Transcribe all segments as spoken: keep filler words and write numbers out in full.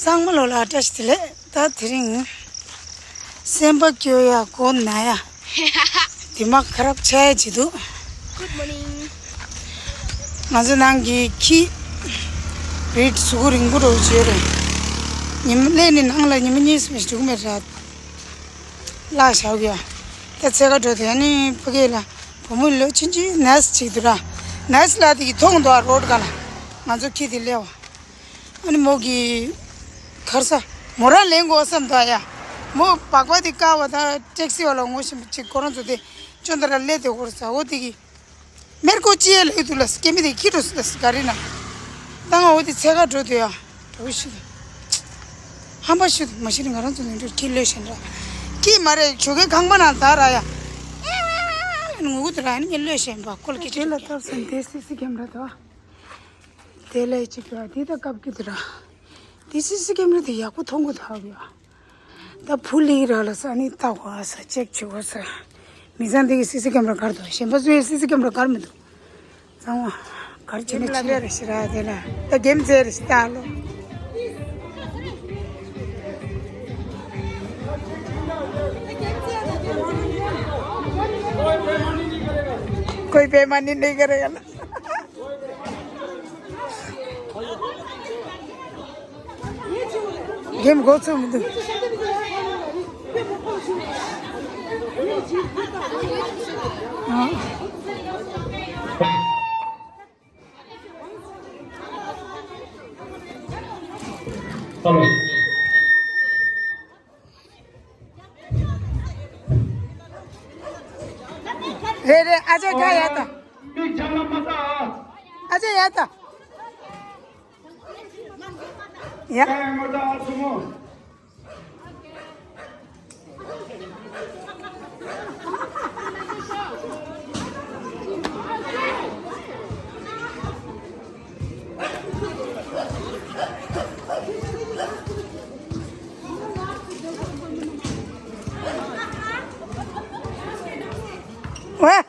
ཚང་མ་ལོ་ལ་བཀྲ་ཤིས་བདེ་ལེགས། ད་དེ་རིང་སེམས་པ་སྐྱོ་ཡ་མགོ་ན་ཡ་དེ་མ་ཁ་རབ་ཆགས་ཡ་ཅིག་འདུག Good morning. ང་ཚོ་ནང་གི་ཁྱི་རིགས་གཟུགས་པོ་རིང་པོ་འདྲ་བོ་ཅིག་ཡོད་རེད། ཉི་མ་སླེབས་ནས་ནང་ལ་ཉི་མ་གཉིས་གསུམ་ཞིག་འགྲོ་གི་མེད་ར། བརླག་བཞག་གི་ཡོད། ད་འཚོལ་ག་འགྲོ་དུས་ཨ་ནི་ཕ་གི་ལ་བུ་མོ་ལོ་ཆུང་ཆུང་ནས་ཅིག་འདུག་ར། ནས་ལ་དེ་གི་མཐོང་འདུག་རོད་ག་ལ། ང་ཚོ་ཁྱི་དེ་སླེབས་པ། ཨ་ནི་མོ་གི་གར་ས་མོ་རང་ལེན་དགོས་བསམ་འདུག་ཡ། མོ་སྦག་སྦག་དེ་བཀག་པ་དང་ཊེག་སི་བ་ལ་ངོ་ཤེས་པ་ཅིག་ཁོ་རང་ཚོ་དེ་ཅོན་ཏ་ར་སླེབས་དེ་འོར་ས་འོ་དེ་གི་མེར་ཀོ་ཅི་ཡ་ལ་ཡོད་དུ་ལ་སྐྱེ་མི་དེ་ཁྱི་འགྲོ་སུ་ལ་སི་ག་རི་ན། ད་ང་འོ་དེ་འཚོལ་ག་འགྲོ་དུས་ཡ་འགྲོ་ཤི། ཧམ་པ་ཤི་མ་ཤི་ང་རང་ཚོ་ནས་འགྲོ་ཁྱི་ལོས་ཤན་ར། ཁྱི་མ་རེད་ཇོ་ཁའི་ཁང་པ་ནང་ད་ར་ཡ། ངུ་གུ་དེ་ར་ཡ་ནི་ངས་ལོས་ཤན་པ་ཁོ་ལ་ཁྱི་དེ་ལ་ཐབས་སམ་དེ་སི་སི་ཁེམ་ར་དོ། དེ་ལས་ཅིག་ར་དེ་ད་སྐབས་ཀྱི་དེ་ར། དེ་སི་སི་ཁེམ་ར་དེ་ཡག་པོ་མཐོང་གི་ཐག་ཡོད། ད་བུ་ལི་ར་ལ་ས་ནི་ལྟ་གོ་ས་ཅེག་བྱེད་གོ་ས། མི་ཚང་འདི་གི་སི་སི་ཀེམ་ར་གར་འདུག་གཞན་པ་ཚོའི་སི་སི་ཀེམ་ར་གར་མི་འདུག་ཚང་མ་གར་བྱེད་ན་ཅི་ལ་རེ་ཞིག་ར་དེ་ལ་ད་གེམ་རྩེ་རེ་ཞིག་ལྟ་ལོ། कोई बेईमानी नहीं करेगा ना। གེམ་འགོ་ཚུགས་མི་འདུག་རེད་རེད། ཨ་ཅག་ག་ཡ་ད། ཨ་ཅག་ཡ་ད། ཡ། ཝེ།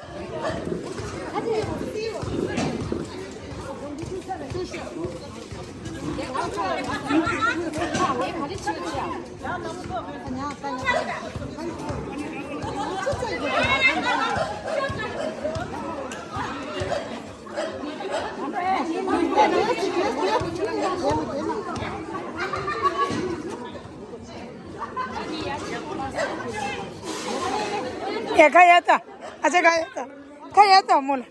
ཡ་ཁ་ཡ་ད། ཨ་ཅེ་ཁ་ཡ་ད། ཁ་ཡ་ད་མོ་ལ།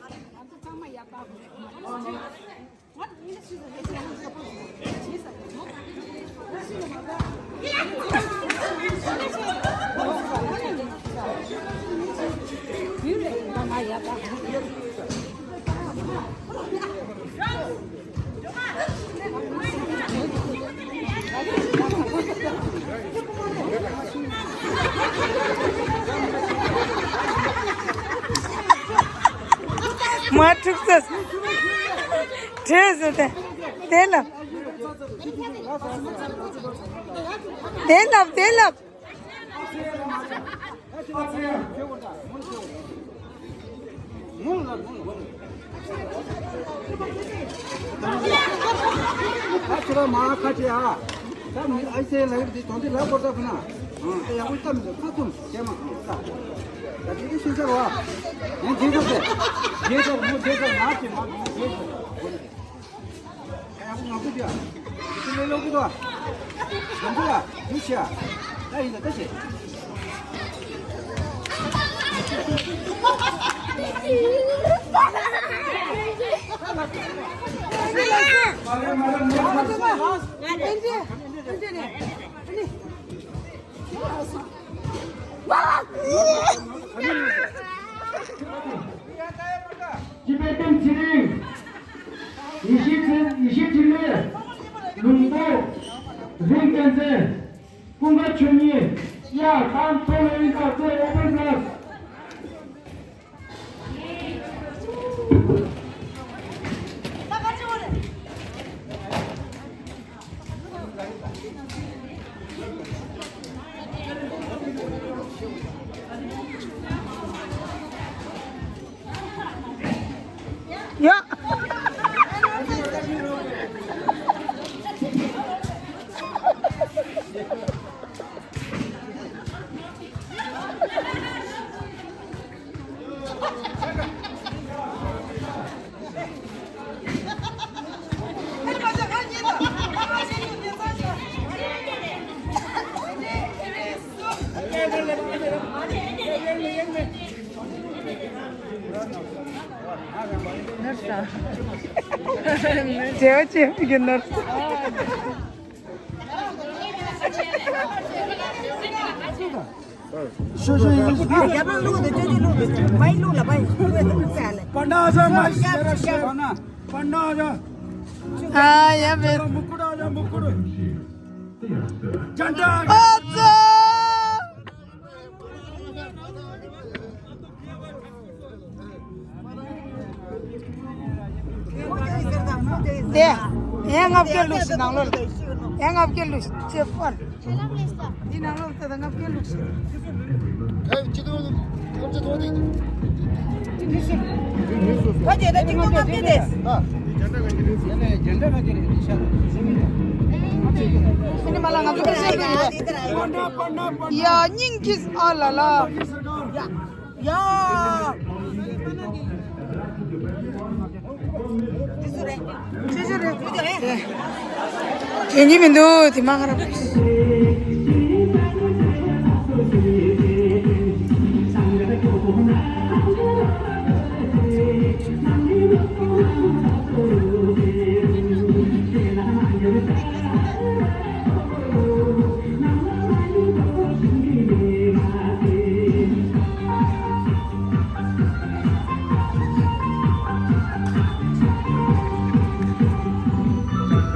མ་འཁྲུག་ས། བྲེས་སོ་དེ། དེ་ལ། དེ་ལ་དེ་ལ། ཁ་ཆེ་ར་མ་ཁ་ཆེ་ཨ། ད་མི་ཨ་ཙེ་ལ་ཡོད་དེ་དོན་དེ་ལ་བོར་ད་ཕུ་ན། ཨ་ཡག་པོ་ལྟ་མི་འདུག་ཁ་ཚུམ་ཁྱེད་མ་ཁ་ད་དེ་གི་ཤིན་ཚར་བ། ཡང་རྗེས་ཚར་ཟེར། རྗེས་ཚར་མོ་རྗེས་ཚར་མ་ཁྱེད་མ་མོ་རྗེས་ཚར། ཁ་ཡག་པོ་ང་ཁུ་དེ་ཨ། དེ་ལས་ལོག་གི་འདུག་ཨ། དོན་དེ་ལ་མི་ཤེས་ཨ། ད་ཡིན་ད་ད་ཤེས། སྤྱི་པའི་བསྟན་ཚེ་རིང་། ཡེ་ཤེས་ཚེ་ཡེ་ཤེས་འཕྲིན་ལས། ལུང་པོ། རིག་རྒྱལ་མཚན། ཀུན་དགའ་ཆོས་ཉིད། ཡ་ཐང་ཐོ་ལེ་ཡིན་ཀ་ཚེ་ཨོ་པན་པ་ལ་སི། ཡ། བྲེལ་བ་ཆེ་མི་གི་ནོར། ཤོ་ཤོ་ཡིན། རྒྱབ་ལ་བླུགས་དང་ཅོ་ཅོ་བླུགས་དང་མའི་བླུགས་ལ་མའི་བླུགས་ལ་བླུགས་ལ། པ་ན་ཨ་ཇ། མ་ཤེས་ར་ཤེས་པ་ན། པ་ན་ཨ་ཇ། ཨ་ཡ་མེ། མུ་ཀུ་ད་ཨ་ཇ། མུ་ཀུ་ད། ཇན་ད། ཨ་ཙི། དེ། ཡང་ལྔ་བརྒྱ་བླུགས་ཤིག་ནང་ལོགས་ལ། ཡང་ལྔ་བརྒྱ་བླུགས་ཤིག་ཅེས་ཕོར། འདི་ནང་ལོགས་ལ་ལྔ་བརྒྱ་བླུགས་ཤིག་ཁ་ཅིག་ཏུ་ཁ་ཅིག་ཏུ་དེ། ཁ་ཅིག་ཏུ་ཁ་ཅིག་ཏུ་དེ། ཨ། ཨ་ནི་མ་ལ་ང་ཚོ་ཁ་ཤས་ཀྱི་ཡ་སྙིང་གིས་ཨ་ལ་ལ། ཡ། ཡ། ཅི་ཞིག་རེད། དེ་ཉིད་མི་འདུག་དེ་མ་ང་རང་།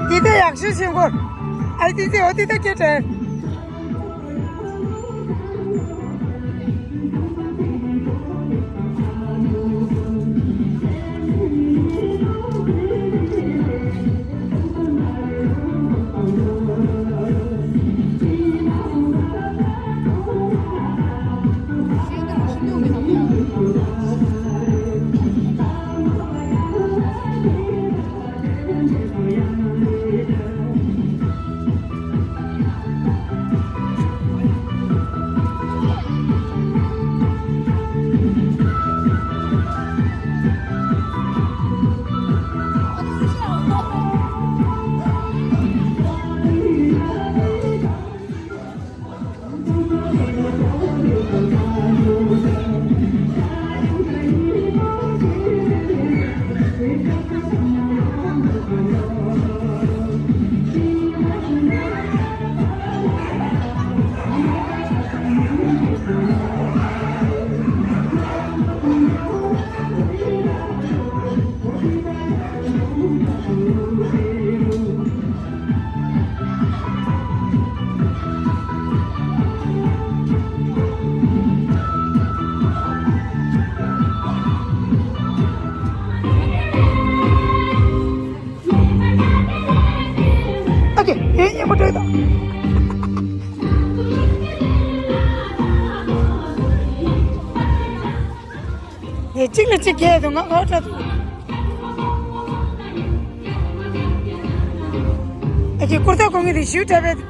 འདི་ལྟ་ཡག་ཤོས་ཤིང་གོ། ཨ་འདི་ལྟ་འོ་འདི་ལྟ་སྐད་དྲན། ཨོ་ཁེ། ཡིན་ཡིན་པོ་འགྲོ་ཡི་དང་། ཡེ་གཅིག་ལ་གཅིག་གས་དུ་ང་ཨོ་ཏྲ་དུ། ཨ་ཀྱི་ཀུར་ཏ་གོང་གི་རི་ཤིའུ་ཏྲ་བེ་དུ།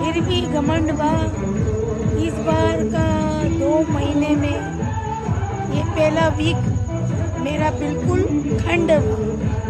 फिर भी घमंड हुआ। इस बार का दो महीने में ये पहला वीक मेरा बिल्कुल खंड हुआ।